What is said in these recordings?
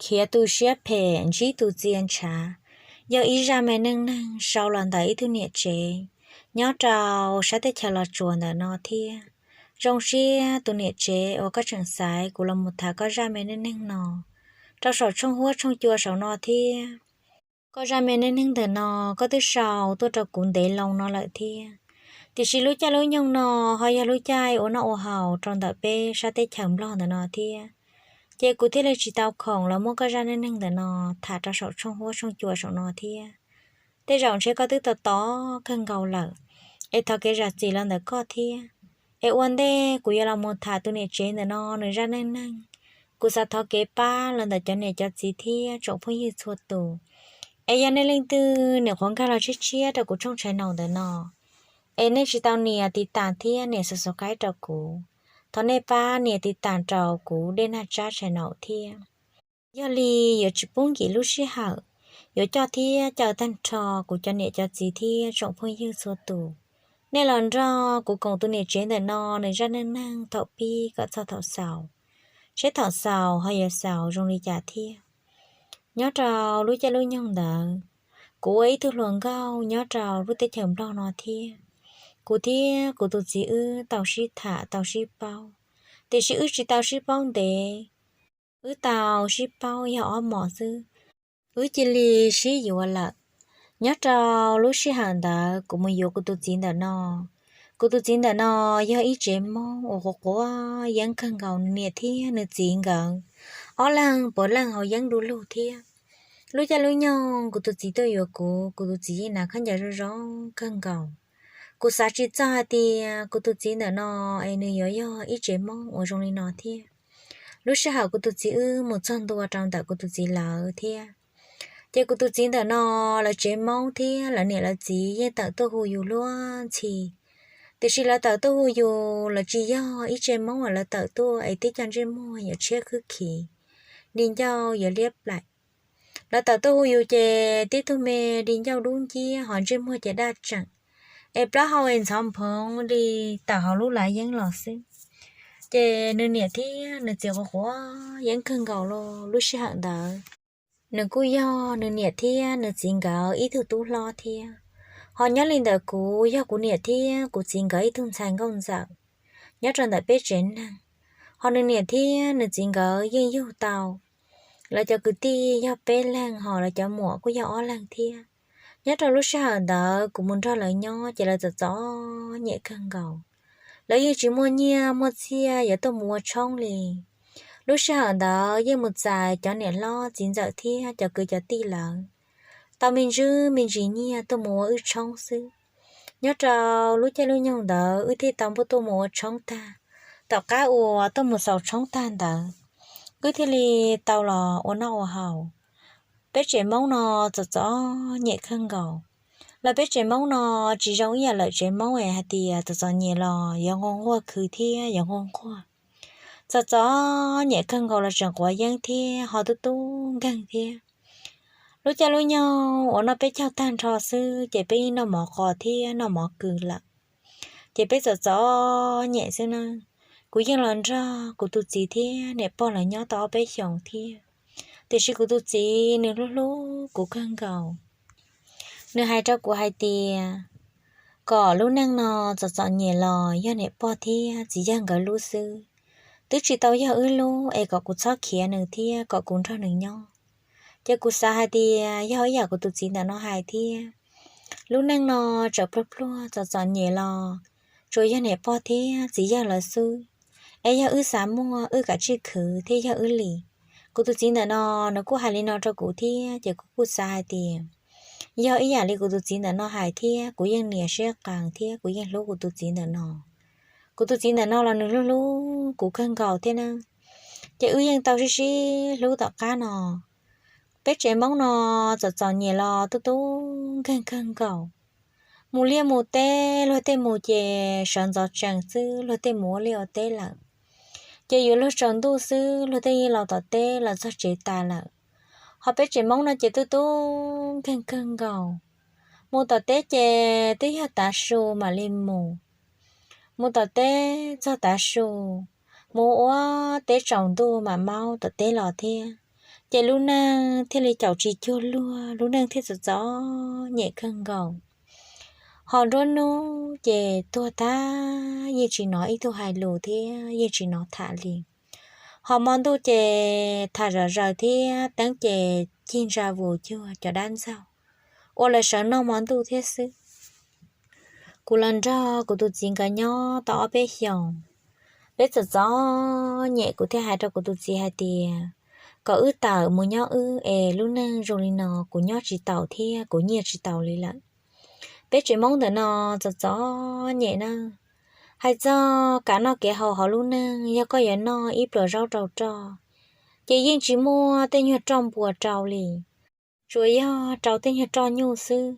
khiav tu siab phem ntsib tus txia ntshav, yog ib zaj me neej neeg sau los ntawm ib tug niam tsev nyob rau sab teb chaws Los Tsuas ntawm no thiab. Zoo siab tus niam tsev uas koj tseem xaiv kuv los mus tham koj zaj me neej neeg no rau saum tshooj huab tshooj cua saum no thiab. Koj zaj me neej neeg ntawm no koj twb sau tuaj rau kuv ntev loo no lawm thiab, tiam sis lub caij lub nyoog no ho yog lub caij ua noj ua haus rau ntawm peb sab teb chaws Nplog ntawm no thiab, ces kuv thiaj li tsis tau khoom los muab koj zaj neej neeg ntawm no tham rau saum tshooj huab tshooj cua saum no thiab. Tej zaum ntshe koj twb tos tos kawg nkaus lawm, es thov kev zam txim los ntawm koj thiab. Es ua ntej kuv yuav los mus tham tus niam tsev ntawm no nws zaj neej neeg, kuv xav thov kev pab los ntawm cov niam cov txiv thiab tsoom phooj ywg txhua tus. Es yog nej leej twg nyuam qhuav nkag los tshiab tshiab rau kuv tshooj channel ntawm no, es nej tsis tau nias tiv tas thiab nias subscribe rau kuv, thov nej pab nias tiv tas rau kuv Dej Nag Tsab channel thiab. Yog li yuav tsis pub nkim lub sij hawm, yuav coj thiab caw tag nrho kuv cov niam cov txiv thiab tsoom phooj ywg txhua tus, nej los nrog kuv koom tus niam tsev ntawm no nws zaj neej neeg thaum pib kom txog thaum xaus, seb thaum xaus ho yuav xaus zoo li cas thiab. Nyob rau lub caij lub nyoog ntawd, kuv ua ib tug hluas nkauj nyob rau lub teb chaws Nplog no thiab. Kuv thiab kuv tus txiv wb tau sib tham tau sib paub, tiam sis wb tsis tau sib paub ntev, wb tau sib paub yog ob hmos xwb, wb cia li sib yuav lawm. Nyob rau lub sij hawm ntawd kuv mus yuav kuv tus txiv ntawm no. Kuv tus txiv ntawm no yog ib tsev Hmoob uas quav quav yeeb kawg nkaus, nws niam thiab nws txiv nkawd ob leeg puav leej haus yeeb du lug thiab. Lub caij lub nyoog kuv tus txiv tuaj yuav kuv, kuv tus txiv yeej hnav khaub ncaws zoo zoo kawg nkaus. Kuv xav tsis txog hais tias kuv tus txiv ntawm no es nws yuav yog ib tsev Hmoob uas zoo li no thiab. Lub sij hawm kuv tus txiv wb mus txog ntua rau ntawm kuv tus txiv lawv thiab, ces kuv tus txiv ntawm no lawv tsev Hmoob thiab lawv niam lawv txiv yeej tawm tuaj hu yus luag ntxhi. Tiam sis lawv tawm tuaj hu yus, lawv tsis yog ib tsev Hmoob uas lawv tawm tuaj es tib co ntsej muag yuav tshiab khwb khiv, di ncauj yuav liab plaim. Lawv tawm tuaj hu yus ces tib tug me di ncauj dub nciab ho ntsej muag ces daj tseem, es plaub hau es ntxhov nphoov li tawm hauv lub lav yeeb los xwb. Ces nws niam thiab nws txiv quav quav yeeb kawg nkaus los lub sij hawm ntawd. Nws kuj yog nws niam thiab nws txiv nkawd ib tug tub hlob thiab. Ho nyob li ntawm kuv yog kuv niam thiab kuv txiv nkawd ib tug ntxhais nkauj ntxawm nyob rau ntawm peb tsev neeg. Ho nws niam thiab nws txiv nkawd yeej yug tau lawv cov kwv tij yog peb leeg, ho lawv cov muam kuj yog ob leeg thiab. Nyob rau lub sij hawm ntawd kuv mus nrog lawv nyob ces lawv txom txom nyem kawg nkaus. Lawv yeej tsis muaj nyiaj muaj txiaj yuav tuaj mus ua tshoob li. Lub sij hawm ntawd yeej mus txais cov niam hlob txiv ntxawm thiab cov kwv cov tij lawv tau me ntsis me ntsis nyiaj tuaj mus ua wb tshoob xwb. Nyob rau lub caij lub nyoog ntawd wb thiaj tau npuaj tuaj mus ua tshoob tag. Tom qab uas tuaj mus xaus tshoob tag ntawd, wb thiaj li tau los ua noj ua haus. Peb tsev Hmoob no txom txom nyem kawg nkaus. Los peb tsev Hmoob no tsis zoo ib yam lawm tsev Hmoob es hais tias txom txom nyem los yuav nquag nquag khwv thiab yuav nquag nquag. Txom txom nyem kawg nkaus los tseem quav yeeb thiab ho tub tub nkeeg thiab. Lub caij lub nyoog uas noj peb caug tag nrho xwb ces peb yeej noj mov qos thiab noj mov kws lawm. Ces peb txom txom nyem xwb na. Kuv yeej los nrog kuv tus txiv thiab niam pog lawv nyob tau ob peb xyoos thiab, tiam sis kuv tus txiv nws hlub hlub kuv kawg nkaus. Nws hais rau kuv hais tias kom lub neej no txom txom nyem los yog niam pog thiab txiv yawg nkawd lub xwb, twb tsis tau yog wb lub, es kom kuv txhob khiav nws thiab kom kuv nrog nws nyob. Ces kuv xav hais tias yog ib yam kuv tus txiv ntawm no hais thiab, lub neej no tseem pluag pluag txom txom nyem los tsuas yog niam pog thiab txiv yawg lawv xwb, es yog wb xav muaj wb kav tsij khwv thiab yog wb li. Kuv tus txiv ntawm no nws kuj hais li no rau kuv thiab, ces kuv kuj xav hais tias yog ib yam li kuv tus txiv ntawm no hais thiab, kuv yeej nias siab qees thiab kuv yeej hlub kuv tus txiv ntawm no. Kuv tus txiv ntawm no los nws hlub hlub kuv kawg nkaus thiab na. Ces wb yeej tau sib sib hlub tom qab no. Peb tsev Hmoob no txom txom nyem los tub tub nkeeg kawg nkaus. Mus liaj mus teb luag tej mus ces sawv ntxov tsees xwb luag tej mus ua liaj ua teb lawm. Ces yuav luag tsaus ntuj xwb luag tej yeej los tom teb los txog tsev tas lawm. Ho peb tsev Hmoob no ces tub tub nkeeg kawg nkaus. Mus tom teb ces twb yog tav su mam li mus. Mus tom teb txog tav su, mus ua teb tsaus ntuj mam maub tom teb los thiab. Ces lub neej thiaj li caum tsis cuag luag, lub neej thiaj txom txom nyem kawg nkaus. Ho nruab hnub ces tuag tag, yeej tsis hnov ib tug hais lus thiab yeej tsis hnov tham li. Ho hmo ntuj ces tham zom zaws thiab teeb ces cig ntsa vus cuag cov dab ntxaug uas lawv sawv noj hmo ntuj thiab xwb. Kuv los nrog kuv tus txiv nkawd nyob tau ob peb xyoos, peb txom txom nyem, kuv thiaj hais rau kuv tus txiv hais tias kom wb tawm mus nyob wb es lub neej zoo li no kuv nyob tsis taus thiab kuv nyiaj tsis taus li lawm. Peb tsev Hmoob ntawm no txom txom nyem na, hais txog kev noj kev haus hauv lub neej, yog koj yuav noj ib pluas zaub rau roj, ces yeej tsis muaj tej nyuag roj npua rau li, tsuas yog rau tej nyuag roj nyuj xwb.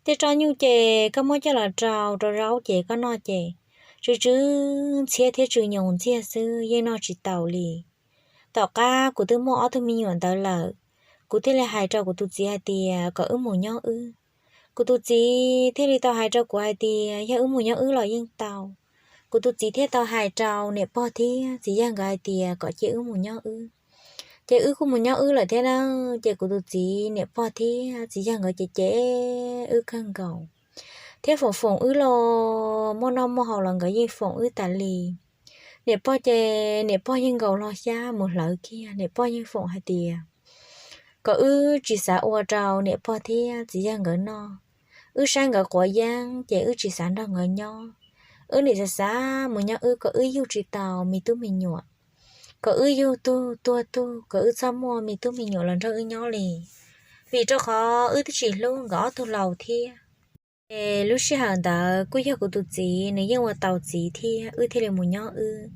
Tej roj nyuj ces koj muab coj los rau rau zaub ces koj noj ces tsw tsw ntxhiab thiab tsw nyoos ntxiag xwb, yeej noj tsis taus li. Tom qab kuv twb muaj ob tug me nyuam ntawd lawm, kuv thiaj li hais rau kuv tus txiv hais tias kom wb mus nyob wb. Kuv tus txiv thiaj li tau hais rau kuv hais tias yog wb mus nyob wb los yeej tau. Kuv tus txiv thiaj tau hais rau niam pog thiab txiv yawg nkawd hais tias kom cia wb mus nyob wb. Ces wb kuj mus nyob wb lawm thiab na. Ces kuv tus txiv niam pog thiab txiv yawg nkawd ces cem wb kawg nkaus thiab foom foom wb los, muaj noj muaj haus los nkawd yeej foom wb tas li. Niam pog ces niam pog yeej nkaus hlo xyab mus hlawv kiag, niam pog yeej foom hais tias kom wb tsis xav ua rau niam pog thiab txiv yawg nkawd noj. Wb saib nkawd quav yeeb ces wb tsis xav nrog nkawd nyob. Wb nim xav xav mus nyob wb kom wb yug tsis tau me tub me nyuam, kom wb yug tug tuag tug kom wb txhob muaj me tub me nyuam los nrog wb nyob li, vim rau qhov wb twb tsis hlub nkawd ob tug laus thiab. Ces lub sij hawm ntawd kuj yog kuv tus txiv nws yeej ua tau txiv thiab wb thiaj li mus nyob wb.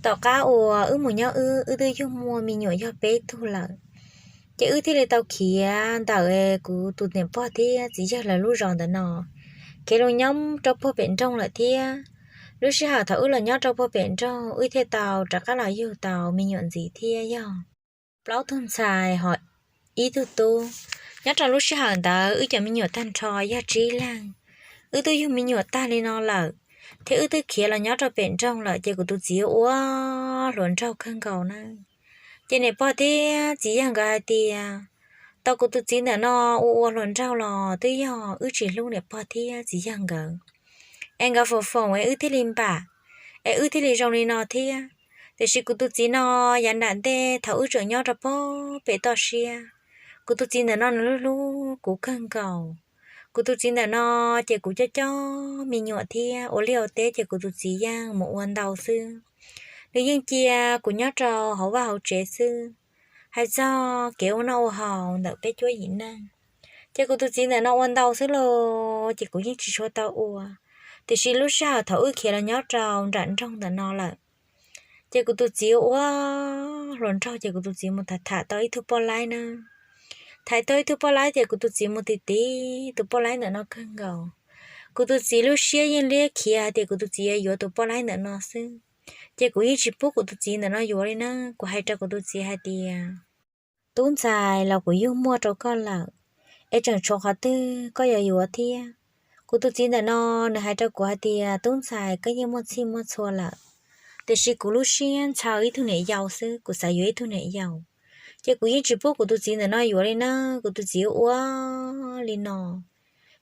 Tom qab uas wb mus nyob wb, wb twb yug muaj me nyuam yog peb tug lawm. Ces wb thiaj li tau khiav ntawm kuv tus niam pog thiab txiv yawg lawv lub zos ntawm no, khiav los nyob rau puag pem nroog lawm thiab. Lub sij hawm thaum wb los nyob rau puag pem nroog, wb thiaj tau rov qab los yug tau me nyuam ntxiv thiab yog plaub tug ntxhais ho ib tug tub. Nyob rau lub sij hawm ntawd wb cov me nyuam tag nrho yog tsib leeg. Wb twb yug me nyuam tag li no lawm, thiab wb twb khiav los nyob rau pem nroog lawm, ces kuv tus txiv ua hluas nraug kawg nkaus na. Ces niam pog thiab txiv yawg nkawd hais tias tau kuv tus txiv ntawm no ua ua hluas nraug los twb yog wb tsis hlub niam pog thiab txiv yawg nkawd, es nkawd foom foom es wb thiaj li npam, es wb thiaj li zoo li no thiab. Tiam sis kuv tus txiv no, yav nram ntej thaum wb tseem nyob rau puag pem toj siab, kuv tus txiv ntawm no nws hlub hlub kuv kawg nkaus. Kuv tus txiv ntawm no, ces kuv coj coj me nyuam thiab ua liaj ua teb ces kuv tus txiv yeej mus ua ntau xwb. Nws yeej cia kuv nyob rau hauv vaj hauv tsev xwb. Hais txog kev ua noj ua haus ntawm peb cuab yim neej, ces kuv tus txiv ntawm no ua ntau xwb los ces kuv yeej tsis tshua tau ua. Tiam sis lub sij hawm thaum wb khiav los nyob rau nram nroog ntawm no lawm, ces kuv tus txiv ua hluas nraug ces kuv tus txiv mus tham tham tau ib tug poj laib na. Tham tau ib tug poj laib ces kuv tus txiv mus tiv tiv tus poj laib ntawm no kawg nkaus. Kuv tus txiv lub siab yeej liab khiav hais tias kuv tus txiv yuav yuav tus poj laib ntawm no xwb. Ces kuv yeej tsis pub kuv tus txiv ntawm no yuav li na. Kuv hais rau kuv tus txiv hais tias tub ntxhais los kuv yug muaj rau koj lawm, es tseem tshuav qhov twg koj yuav yuav thiab. Kuv tus txiv ntawm no, nws hais rau kuv hais tias tub ntxhais koj yeej muaj txhij muaj txhua lawm, tiam sis kuv lub siab ntshaw ib tug niam yau xwb, kuv xav yuav ib tug niam yau. Ces kuv yeej tsis pub kuv tus txiv ntawm no yuav li na. Kuv tus txiv ua li no,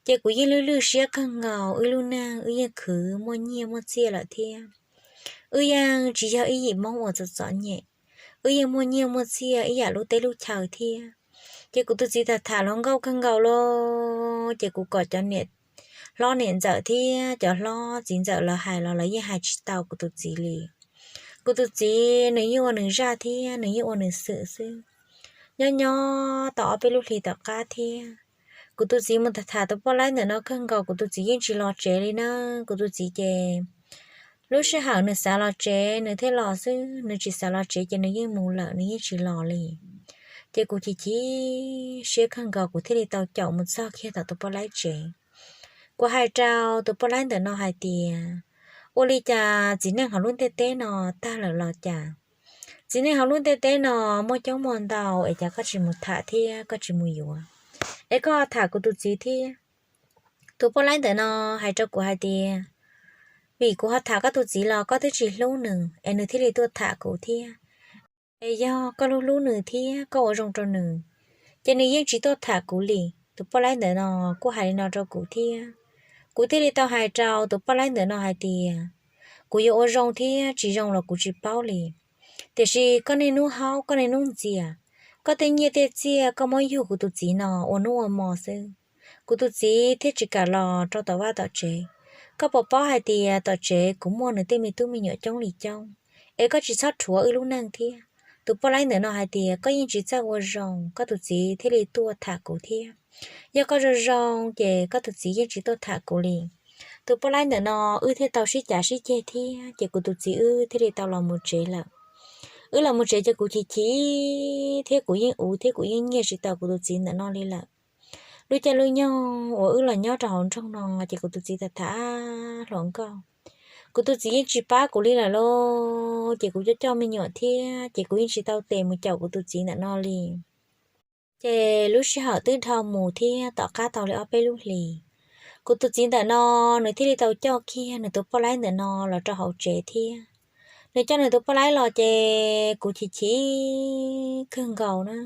ces kuv yeej lwj lwj siab kawg nkaus. Wb lub neej wb yeej khwv muaj nyiaj muaj txiaj lawm thiab. Wb yeej tsis yog ib yim Hmoob uas txom txom nyem, wb yeej muaj nyiaj muaj txiaj ib yam lub teb lub chaw thiab. Ces kuv tus txiv tham tham hluas nkauj kawg nkaus los, ces kuv kom cov niam hlob niam ntxawm thiab cov hlob txiv ntxawm lawv hais los lawv yeej hais tsis tau kuv tus txiv li. Kuv tus txiv nws yeej ua nws zaj thiab nws yeej ua nws xwm xwb. Nyob nyob tau ob peb lub hlis tom qab thiab, kuv tus txiv mus tham tham tus poj laib ntawm no kawg nkaus, kuv tus txiv yeej tsis los tsev li na. Kuv tus txiv ces lub sij hawm nws xav los tsev nws thiaj los xwb, nws tsis xav los tsev ces nws yeej mus lawm, nws yeej tsis los li. Ces kuv chim chim siab kawg nkaus, kuv thiaj li tau caum mus txog kiag tom tus poj laib tsev. Kuv hais rau tus poj laib ntawm no hais tias, ua li cas txiv neej hauv lub ntiaj teb no tag lawm los cas? Txiv neej hauv lub ntiaj teb no muaj coob muaj ntau, es cas koj tsis mus tham thiab koj tsis mus yuav, es koj ho tham kuv tus txiv thiab? Tus poj laib ntawm no hais rau kuv hais tias, vim kuv ho tham koj tus txiv los koj twb tsis hlub nws, es nws thiaj li tuaj tham kuv thiab. es yog koj hlub hlub nws thiab koj ua zoo rau nws, ces nws yeej tsis tuaj tham kuv li. Tus poj laib ntawm no kuj hais li no rau kuv thiab. Kuv thiaj li tau hais rau tus poj laib ntawm no hais tias, kuv yuav ua zoo thiab tsis zoo los kuv tsis paub li, tiam sis koj niaj hnub haub koj niaj hnub ntxias, koj tej nyiaj tej txiaj koj muab yug kuv tus txiv no ua hnub ua hmo xwb. Kuv tus txiv thiaj tsis kam los rau tom vaj tom tsev. Koj puas paub hais tias tom tsev kuv muaj nws tej me tub me nyuam coob li coob, es koj tsis txhob rhuav wb lub neej thiab. Tus poj laib ntawm no hais tias koj yeej tsis txawj ua zoo, koj tus txiv thiaj li tuaj tham kuv thiab. Yog koj zoo zoo ces koj tus txiv yeej tsis tuaj tham kuv li. Tus poj laib ntawm no wb thiaj tau sib cav sib ceg thiab, ces kuv tus txiv wb thiaj li tau los mus tsev lawm. Wb los mus tsev ces kuv chim chim thiab kuv yeej ua thiab kuv yeej nyiaj tsis tau kuv tus txiv ntawm no li lawm. Lub caij lub nyoog uas wb los nyob rau hauv nroog no ces kuv tus txiv tham tham hluas nkauj, kuv tus txiv yeej tsis pab kuv li lawm lauj. Ces kuv coj coj me nyuam thiab ces kuv yeej tsis tau tes mus caum kuv tus txiv ntawm no li. Ces lub sij hawm twb dhau mus thiab tom qab tau li ob peb lub hlis, kuv tus txiv ntawm no nws thiaj li tau coj kiag nws tus poj laib ntawm no los rau hauv tsev thiab. Nws coj nws tus poj laib los ces kuv chim chim kawg nkaus na.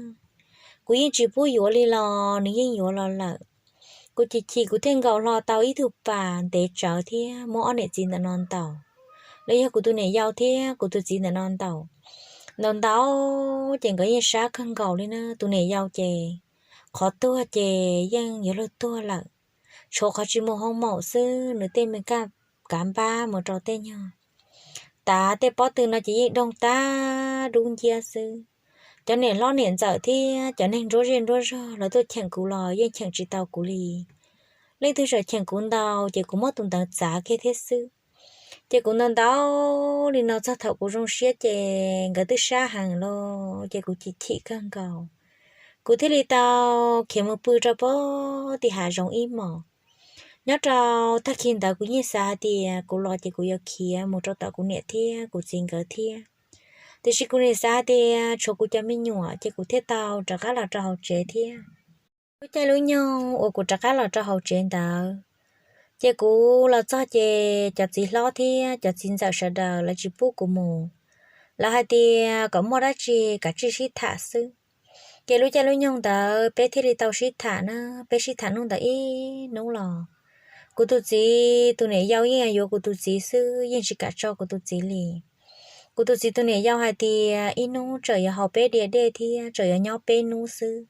Kuv yeej tsis pub yuav li los nws yeej yuav los lawm. Kuv chim chim kuv thiaj nkaus hlo tau ib tug pas ntev tsawv thiab muab ob niam txiv ntawm no ntaus, los yog kuv tus niam yau thiab kuv tus txiv ntawm no ntaus. Ntaus ntaus ces nkawd yeej sab kawg nkaus li na. Tus niam yau ces qhov tuag ces yeej yuav luag tuag lawm, tshuav qhov tsis mus hoo maum xwb, nws tej me kaj kav npab mus rau tej nyog tav tej pob tw no ces yeej doog tag dub nciab xwb. Cov niam hlob niam ntxawm thiab cov neeg nruab zej nruab zog lawv tuaj cheem kuv los yeej cheem tsis tau kuv li. Leej twg tseem cheem kuv ntau ces kuv muab tus ntawd txav kiag thiab xwb. Ces kuv ntaus ntaus li no txog thaum kuv zoo siab ces nkawd twb sab heev los ces kuv chim chim kawg nkaus. Kuv thiaj li tau khiav mus pw rau pem tim hav zoov ib hmos. Nyob rau tag kis ntawd kuv yeej xav hais tias kuv los ces kuv yuav khiav mus rau tom kuv niam thiab kuv txiv nkawd thiab. Tiam sis kuv nim xav hais tias tshuav kuv cov me nyuam ces kuv thiaj tau rov qab los rau hauv tsev thiab. Lub caij lub nyoog uas kuv rov qab los rau hauv tsev ntawd, ces kuv los txog ces cov txiv hlob thiab cov txiv ntxawm sawv daws lawv tsis pub kuv mus. Lawv hais tias kom muaj dab tsi kav tsij sib tham xwb. Ces lub caij lub nyoog ntawd peb thiaj li tau sib tham na, peb sib tham hnub ntawd ib hnub los. Kuv tus txiv tus niam yau yeej yuav kuv tus txiv xwb, yeej tsis kam tso kuv tus txiv li. Kuv tus txiv tus niam yau hais tias ib hnub tseem yuav haus peb diav dej thiab tseem yuav nyob peb hnub xwb,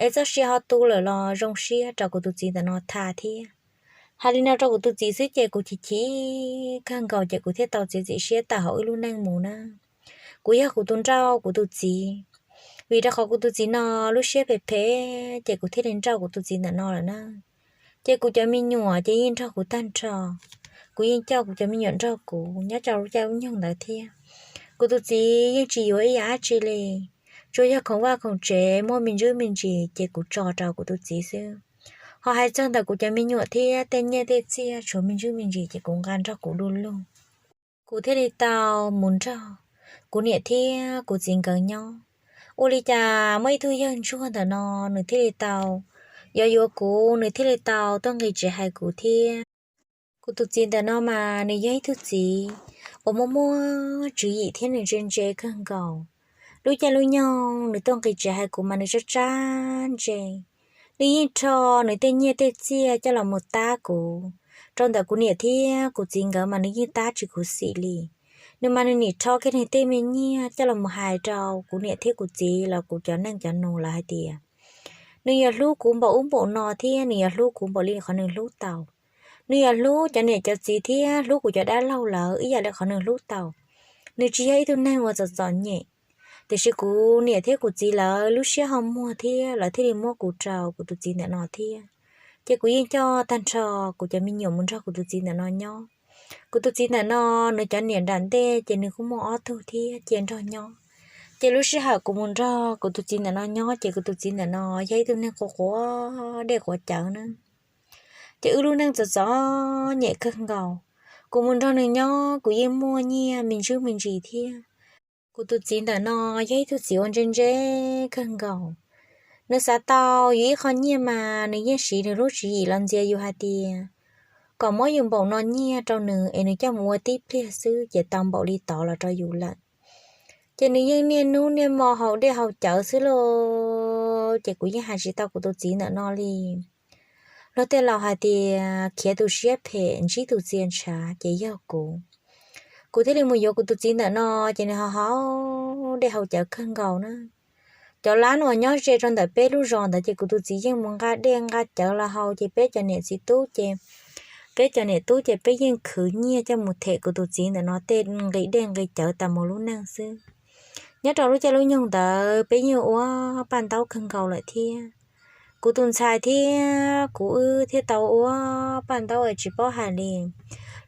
es txoj sia ho tu lawm los zoo siab rau kuv tus txiv ntawm no tha thiab. Hais li no rau kuv tus txiv xwb ces kuv chim chim kawg nkaus ces kuv thiaj tau txiav txim siab tawm hauv wb lub neej mus na. Kuv yog kuv tus nrauj kuv tus txiv, vim rau qhov kuv tus txiv no lub siab phem phem ces kuv thiaj li nrauj kuv tus txiv ntawm no lawm na. Ces kuv cov me nyuam ces yeej nrog kuv tag nrho, kuv yeej coj kuv cov me nyuam nrog kuv nyob rau lub caij lub nyoog ntawd thiab. Kuv tus txiv yeej tsis yuav ib yam dab tsi li, tsuas yog khoom vaj khoom tsev muaj me ntsuj me ntsis ces kuv tso rau kuv tus txiv xwb. Ho hais txog ntawm kuv cov me nyuam thiab tej nyiaj tej txiaj tshuav me ntsuj me ntsis ces kuv nqa nrog kuv du lug. Kuv thiaj li tau mus nrog kuv niam thiab kuv txiv nkawd nyob. Ua li cas muaj ib tug yawg ntsuag ntawm no nws thiaj li tau yuav yuav kuv, nws thiaj li tau tuaj nqis tsev hais kuv thiab. Kuv tus txiv ntawm no mas nws yog ib tug txiv uas muaj muaj tswv yim thiab nws ntse ntse kawg nkaus. Lub caij lub nyoog nws tuaj nqis tsev hais kuv mas nws tsab tsab ntse. Nws yeej rho nws tej nyiaj tej txiaj coj los mus tab kuv. Rau ntawm kuv niam thiab kuv txiv nkawd mas nws yeej tab tsis khuv xim li. Nws mas nws nim rho kiag nws tej me nyiaj coj los mus hais rau kuv niam thiab kuv txiv los kuv cov neej cov nus lawv hais tias nws yuav hlub kuv npaum ub npaum no thiab nws yuav hlub kuv npaum li qhov nws hlub tau. Nws yuav hlub cov niam cov txiv thiab hlub kuv cov dab laug lawv ib yam li qhov nws hlub tau. Nws tsis yog ib tug neeg uas txom txom nyem. Tiam sis kuv niam thiab kuv txiv lawv lub siab ho muag thiab lawv thiaj li muab kuv rau kuv tus txiv ntawm no thiab. Ces kuv yeej coj tag nrho kuv cov me nyuam mus nrog kuv tus txiv ntawm no nyob. Kuv tus txiv ntawm no, nws cov niam nram ntej ces nws kuj muaj ob tug thiab cia nrog nyob. Ces lub sij hawm kuv mus nrog kuv tus txiv ntawm no nyob ces kuv tus txiv ntawm no yog ib tug neeg quav quav dej quav cawv na. Ces wb lub neej txom txom nyem kawg nkaus. Kuv mus nrog nws nyob kuv yeej muaj nyiaj me ntsuj me ntsis thiab. Kuv tus txiv ntawm no yog ib tug txiv uas ntse ntse kawg nkaus. Nws xav tau yus ib qho nyiaj mas nws yeej siv nws lub tswv yim los ntxias yus hais tias kom muab yus npaum no nyiaj rau nws es nws coj mus ua tib pliag xwb ces tau npaum li tod los rau yus lawm. Ces nws yeej niaj hnub niaj hmo haus dej haus cawv xwb lauj. Ces kuv yeej hais tsis tau kuv tus txiv ntawm no li. Luag tej laus hais tias khiav tus siab phem ntsib tus txias ntshav, ces yog kuv. Kuv thiaj li mus yuav kuv tus txiv ntawm no, ces nws ho haus dej haus cawv kawg nkaus na. Cov lab uas nyob ze rau ntawm peb lub zos ntawd ces kuv tus txiv yeej mus nqa dej nqa cawv los haus, ces peb cov niam txiv tub ces, peb cov niam tub ces peb yeej khwv nyiaj coj mus them kuv tus txiv ntawm no tej nqi dej nqi cawv tas mus lub neej xwb. Nyob rau lub caij lub nyoog ntawd peb yeej ua paj ntaub kawg nkaus lawm thiab. Kuv tus ntxhais thiab kuv wb thiaj tau ua paj ntaub es tsis paub hais li.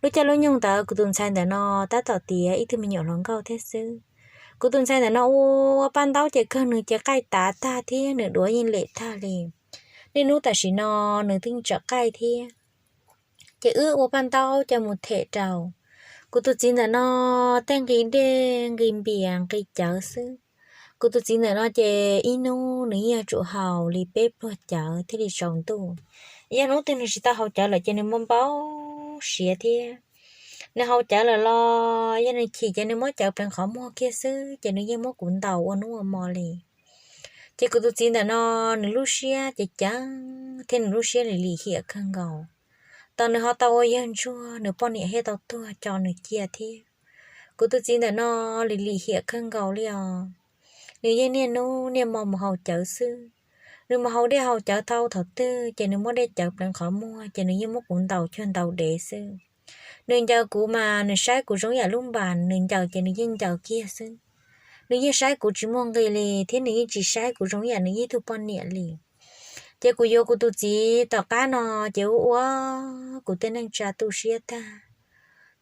Lub caij lub nyoog ntawd kuv tus ntxhais ntawm no tab tom tiav ib tug me nyuam hluas nkauj thiab xwb. Kuv tus ntxhais ntawm no ua paj ntaub ces kawg nws ces qaij tav tag thiab nws duav yeej lem tag li. Niaj hnub tam sim no nws twb tsam qaij thiab. Ces wb ua paj ntaub coj mus them rau kuv tus txiv ntawm no tej nqi dej nqi npias nqi cawv xwb. Kuv tus txiv ntawm no ces ib hnub nws yeej yuav tsum haus li peb pluag cawv thiaj li tsaus ntuj. Yog hnub twg nws tsis tau haus cawv lawm ces nws npau npau siav thiab. Nws haus cawv lawm los yog nws chim ces nws muab cawv pleev qhov muag kiag xwb, ces nws yeej muab kuv ntaus ua hnub ua hmo li. Ces kuv tus txiv ntawm no nws lub siab ceev ceev thiab nws lub siab lim lim hiam kawg nkaus. Tos nws ho tau ua yawg ntsuag, nws poj niam thiaj tau tuag tso nws cia thiab. Kuv tus txiv ntawm no lim lim hiam kawg nkaus li os. Nws yeej niaj hnub niaj hmo mus haus cawv xwb. Nws mus haus dej haus cawv tau thaum twg ces nws muab dej cawv pleev qhov muag ces nws yeej muab kuv ntaus cuag ntaus dev xwb. Nws ncaws kuv mas nws saib kuv zoo yam lub npas, nws ncaws ces nws yeej ncaws kiag xwb. Nws yeej saib kuv tsis muaj nqis li thiab nws yeej tsis saib kuv zoo yam nws ib tug poj niam li. Ces kuv yuav kuv tus txiv tom qab no ces ua ua kuv tej neej tsa tu siab tag.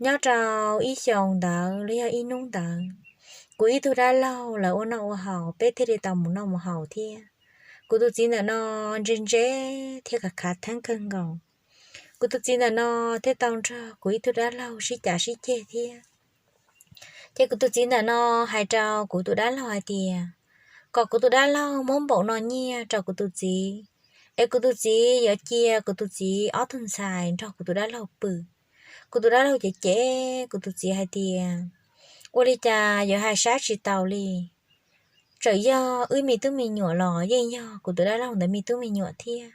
Nyob rau ib xyoos ntawd los yog ib hnub ntawd, kuv ib tug dab laug lawv ua noj ua haus peb thiaj li tau mus noj mus haus thiab. Kuv tus txiv ntawm no ntse ntse thiab khav khav theeb kawg nkaus. Kuv tus txiv ntawm no thiaj tau nrog kuv ib tug dab laug sib cav sib ceg thiab. Ces kuv tus txiv ntawm no hais rau kuv tus dab laug hais tias kom kuv tus dab laug muab npaum no nyiaj rau kuv tus txiv, es kuv tus txiv yuav cia kuv tus txiv ob tug ntxhais nrog kuv tus dab laug pw. Kuv tus dab laug cem cem kuv tus txiv hais tias ua li cas yuav hais saib tsis taus li. Txawm yog wb me tub me nyuam los yeej yog kuv tus dab laug ntawd me tub me nyuam thiab.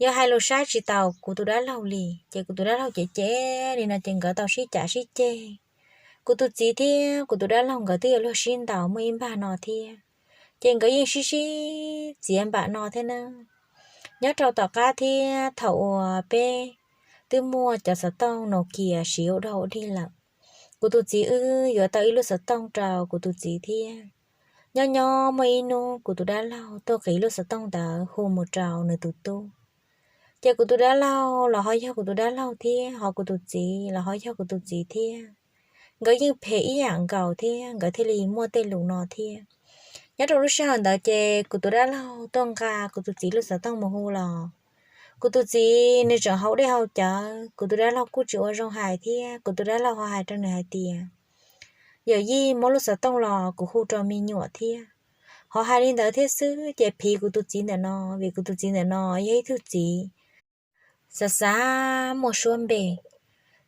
Yog hais lus saib tsis taus kuv tus dab laug li. Ces kuv tus dab laug cem cem li no ces nkawd tau sib cav sib ceg. Kuv tus txiv thiab kuv tus dab laug nkawd twb yuav luag sib ntaus muaj ib npag no thiab. Ces nkawd yeej sib sib txiav npam no thiab na. Nyob rau tom qab thiab thaum uas peb twb muaj cov xov tooj Nokia siv ua dog ua dig lawm, kuv tus txiv wb yuav tau ib lub xov tooj rau kuv tus txiv thiab. Nyob nyob muaj ib hnub kuv tus dab laug tuaj qiv lub xov tooj ntawd hu mus rau nws tus tub. Ces kuv tus dab laug los ho yog kuv tus dab laug thiab ho kuv tus txiv los ho yog kuv tus txiv thiab. Nkawd yeej phem ib yam nkaus thiab nkawd thiaj li muaj tej lus no thiab. Nyob rau lub sij hawm ntawd ces kuv tus dab laug tuaj nqa kuv tus txiv lub xov tooj mus hu los kuv tus txiv nws tseem haus dej haus cawv, kuv tus dab laug kuj tsis ua zoo hais thiab kuv tus dab laug ho hais rau nws hais tias yawm yij muab lub xov tooj los kuv hu rau me nyuam thiab. Ho hais li ntawd thiab xwb ces phiv kuv tus txiv ntawm no, vim kuv tus txiv ntawm no yog ib tug txiv xav xav muaj suab npe.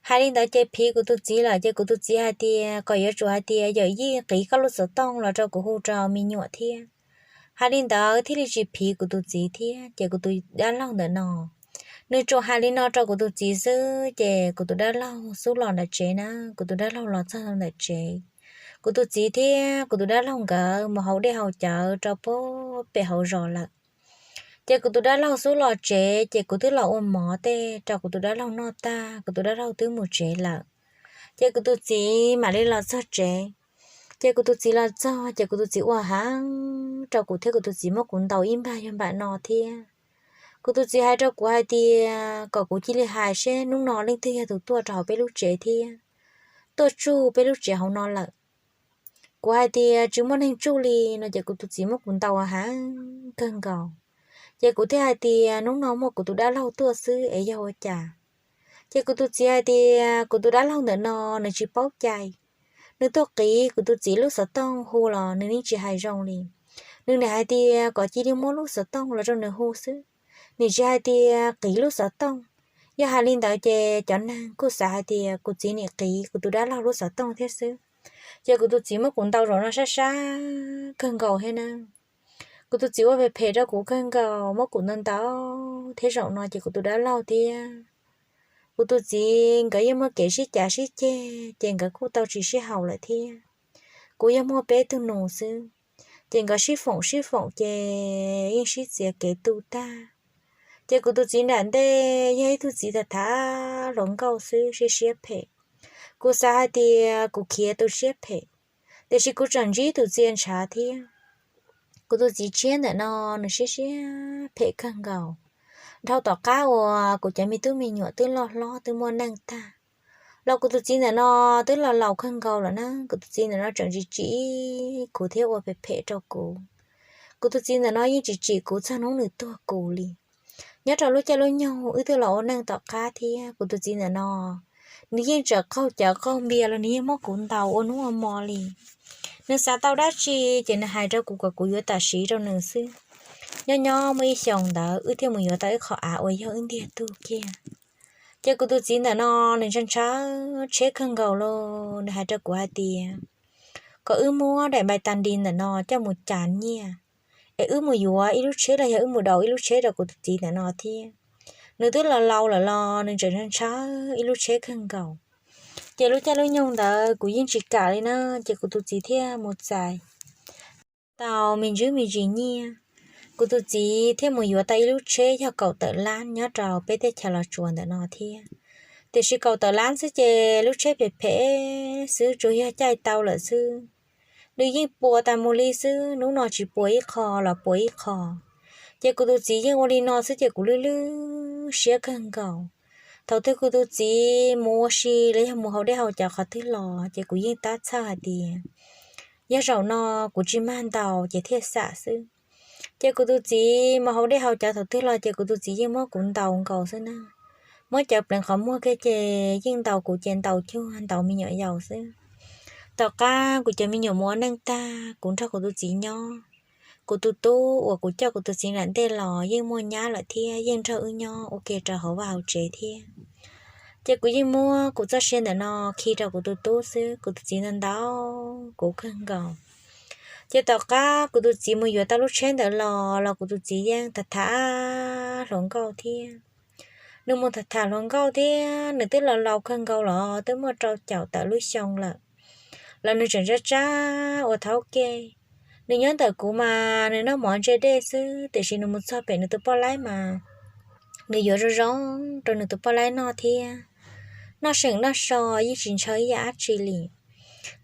Hais li ntawd ces phiv kuv tus txiv lawm ces kuv tus txiv hais tias kom yuav tsum hais tias yawm yij qiv koj lub xov tooj los rau kuv hu rau me nyuam thiab. Hais li ntawd thiaj li tsis phiv kuv tus txiv thiab ces kuv tus dab laug ntawm no nws tsuas hais li no rau kuv tus txiv xwb ces kuv tus dab laug xub los ntawm tsev na, kuv tus dab laug los txog ntawm tsev, kuv tus txiv thiab kuv tus dab laug nkawd mus haus dej haus cawv rau pem hauv zos lawm. Ces kuv tus dab laug xub los tsev ces kuv twb los ua mov tej rau kuv tus dab laug noj tag kuv tus dab laug twb mus tsev lawm. Ces kuv tus txiv mam li los txog tsev. Ces kuv tus txiv los txog ces kuv tus txiv ua heev rau kuv thiab kuv tus txiv muab kuv ntaus ib npag yog npam no thiab. Kuv tus txiv hais rau kuv hais tias kom kuv cia li hais seb hnub no leej twg yog tus tuaj rau hauv peb lub tsev thiab tuaj tsuj peb lub tsev hauv no lawm. Kuv hais tias tsis muaj neeg tsuj li no ces kuv tus txiv muab kuv ntaus heev kawg nkaus. Ces kuv thiaj hais tias hnub no muaj kuv tus dab laug tuaj xwb es yog ua cas. Ces kuv tus txiv hais tias kuv tus dab laug ntawm no nws tsis paub cai. Nws tuaj qiv kuv tus txiv lub xov tooj hu los nws yeej tsis hais zoo li. Nws nim hais tias kom cia li muab lub xov tooj los rau nws hu xwb, nim tsis hais tias qiv lub xov tooj. Yog hais li ntawd ces cov neeg kuj xav hais tias kuv txiv nim qiv kuv tus dab laug lub xov tooj thiab xwb. Ces kuv tus txiv muab kuv ntaus zaum no sab sab kawg nkaus thiab na. Kuv tus txiv ua phem phem rau kuv kawg nkaus, muab kuv ntaus ntaus thiab zaum no ces kuv tus dab laug thiab kuv tus txiv nkawd yeej muaj kev sib cav sib ceg ces nkawd kuj tau tsis sib haum lawm thiab. Kuv yog muaj peb tug nus xwb, ces nkawd sib foom sib foom ces yeej sib txiav kev tu tag. Ces kuv tus txiv nram ntej yog ib tug txiv tham tham hluas nkauj xwb, siab siab phem. Kuv xav hais tias kuv khiav tus siab phem, tiam sis kuv tseem ntsib tus txia ntshav thiab. Kuv tus txiv tshiab ntawm no nws siab siab phem kawg nkaus. Dhau tom qab uas kuv cov me tub me nyuam twb loj hlob twb muaj neej tag los kuv tus txiv ntawm no twb los laus kawg nkaus lawm na, kuv tus txiv ntawm no tseem tsis tsim kuv thiab ua phem phem rau kuv. Kuv tus txiv ntawm no yeej tsis tsim kuv txog hnub nws tuag kuv li. Nyob rau lub caij lub nyoog wb twb los ua neej tom qab thiab kuv tus txiv ntawm no nws yeej tseem qaug cawv qaug npias los nws yeej muab kuv ntaus ua hnub ua hmo li. Nws xav tau dab tsi ces nws hais rau kuv kom kuv yuav tam sim rau nws xwb. Nyob nyob muaj ib xyoos ntawd wb thiaj mus yuav tau ib qho av uas yog wb ntiag tug kiag. Ces kuv tus txiv ntawm no nws ntshaw ntshaw tsheb kawg nkaus los nws hais rau kuv hais tias kom wb muab daim npai tas nti ntawm no coj mus cas nyiaj es wb mus yuav ib lub tsheb los yog wb mus daus ib lub tsheb rau kuv tus txiv ntawm no thiab. Nws twb los laus lawm los nws tseem ntshaw ntshaw ib lub tsheb kawg nkaus. Ces lub caij lub nyoog ntawd kuv yeej tsis kam li na, ces kuv tus txiv thiaj mus txais tau me ntsis me ntsis nyiaj, kuv tus txiv thiaj mus yuav tau ib lub tsheb yog kaum tawm lab nyob rau peb teb chaws Los Tsuas ntawm no thiab. Tiam sis kaum tawm lab xwb ces lub tsheb phem phem xwb, tsuas yog caij tau lawm xwb. Nws yeej puas tas mus li xwb, hnub no tsis puas ib qho los puas ib qho. Ces kuv tus txiv yeej ua li no xwb ces kuv lwj lwj siab kawg nkaus. Thaum twg kuv tus txiv mus ua si los yog mus haus dej haus cawv qhov twg los ces kuv yeej tab txhawj hais tias yog zaum no kuv tsis mag ntaus ces thiaj xam xwb. Ces kuv tus txiv mus haus dej haus cawv thaum twg los ces kuv tus txiv yeej muab kuv ntaus nkaus xwb na. Muab cawv pleev qhov muag kiag ces yeej ntaus kuv ces ntaus cuag ntaus me nyuam yaus xwb. Tom qab kuv cov me nyuam mus ua neej tag kuv nrog kuv tus txiv nyob, kuv tus tub uas kuv coj kuv tus txiv nram ntej los yeej muaj nyab lawm thiab yeej nrog wb nyob ua ke rau hauv vaj hauv tsev thiab. Ces kuv yeej muab kuv txoj sia ntawm no khi rau kuv tus tub xwb, kuv tus txiv ntaus ntaus kuv kawg nkaus. Ces tom qab kuv tus txiv mus yuav tau lub tsheb ntawd los los kuv tus txiv yeej tham tham hluas nkauj thiab. Nws mus tham tham hluas nkauj thiab nws twb los laus kawg nkaus los twb muaj rau caum tawm lub xyoo lawm, los nws tseem tsab tsab ua thaub kej. Nws nyob ntawm kuv mas nws noj mov ntse dej xwb, tiam sis nws mus txog pem nws tus poj laib mas nws yuav zoo zoo rau nws tus poj laib noj thiab. Noj seem noj so yeej tsis ntshaw ib yam dab tsi li.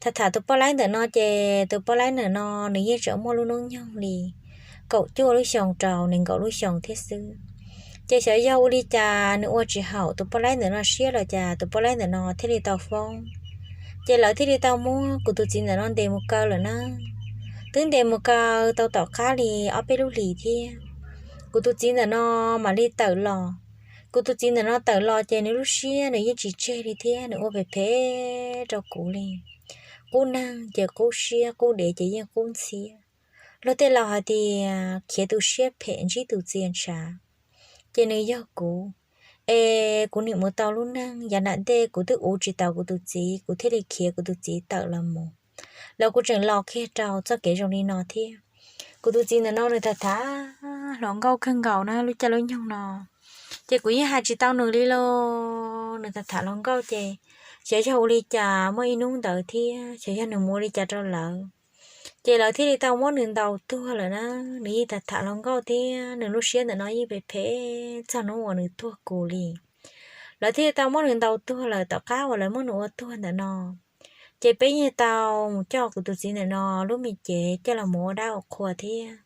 Tham tham tus poj laib ntawm no ces tus poj laib ntawm no nws yeej tseem muaj lub hnub nyoog li kaum cuaj lub xyoos rau nees nkaum lub xyoos thiab xwb. Ces xyov yog ua li cas nws ua tsis haum tus poj laib ntawm no siab los cas tus poj laib ntawm no thiaj li tau foob. Ces lawv thiaj li tau muab kuv tus txiv ntawm no ntes mus kaw lawm na. Twb ntes mus kaw tau tom qab li ob peb lub hlis thiab, kuv tus txiv ntawm no mam li tawm los. Kuv tus txiv ntawm no tawm los ces nws lub siab nws yeej tsis tseg li thiab nws ua phem phem rau kuv li. Qub neeg ces qub siab, qub dev ces yeej qub ntxhiab. Luag tej laus hais tias khiav tus siab phem ntsib tus txia ntshav, ces nws yog kuv. Es kuv nim mus tau lub neej yav nram ntej kuv twb uv tsis tau kuv tus txiv, kuv thiaj li khiav kuv tus txiv tawm los mus, los kuv tseem los kiag rau txoj kev zoo li no thiab. Kuv tus txiv ntawm no nws tham tham hluas nkauj kawg nkaus na lub caij lub nyoog no, ces kuv yeej hais tsis tau nws li los nws tham tham hluas nkauj ces xyov yog ua li cas muaj ib hnub ntawd thiab xyov yog nws mus ua li cas rau lawv, ces lawv thiaj li tau muab nws ntaus tuag lawm na. Nws yeej tham tham hluas nkauj thiab nws lub siab ntawm no yeej phem phem txog hnub uas nws tuag kuv li. Lawv thiaj li tau muab nws ntaus tuag lawm tom qab uas lawv muab nws ua tuag ntawm no, ces peb yeej tau mus coj kuv tus txiv ntawm no lub me cev coj los mus ua dab ua qhua thiab.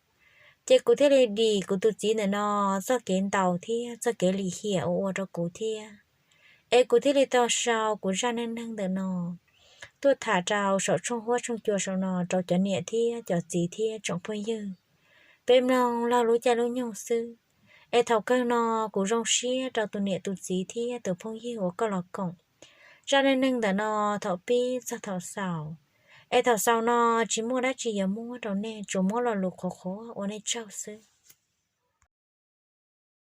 Ces kuv thiaj li dim kuv tus txiv ntawm no txoj kev ntaus thiab txoj kev lim hiam uas ua rau kuv thiab. Es kuv thiaj li tau sau kuv zaj neej neeg ntawm no tuaj tham rau saum tshooj huab tshooj cua saum no rau cov niam thiab cov txiv thiab tsoom phooj ywg peb mloog laug lub caij lub nyoog xwb. Es thaum kawg no kuv zoo siab rau tus niam tus txiv thiab tus phooj ywg uas koj los koom zaj neej neeg ntawm no thaum pib txog thaum xaus. Es thaum xaus no tsis muaj dab tsi yuav muab rau nej, tsuas muab lo lus qhuav qhuav ua nej tsaug xwb.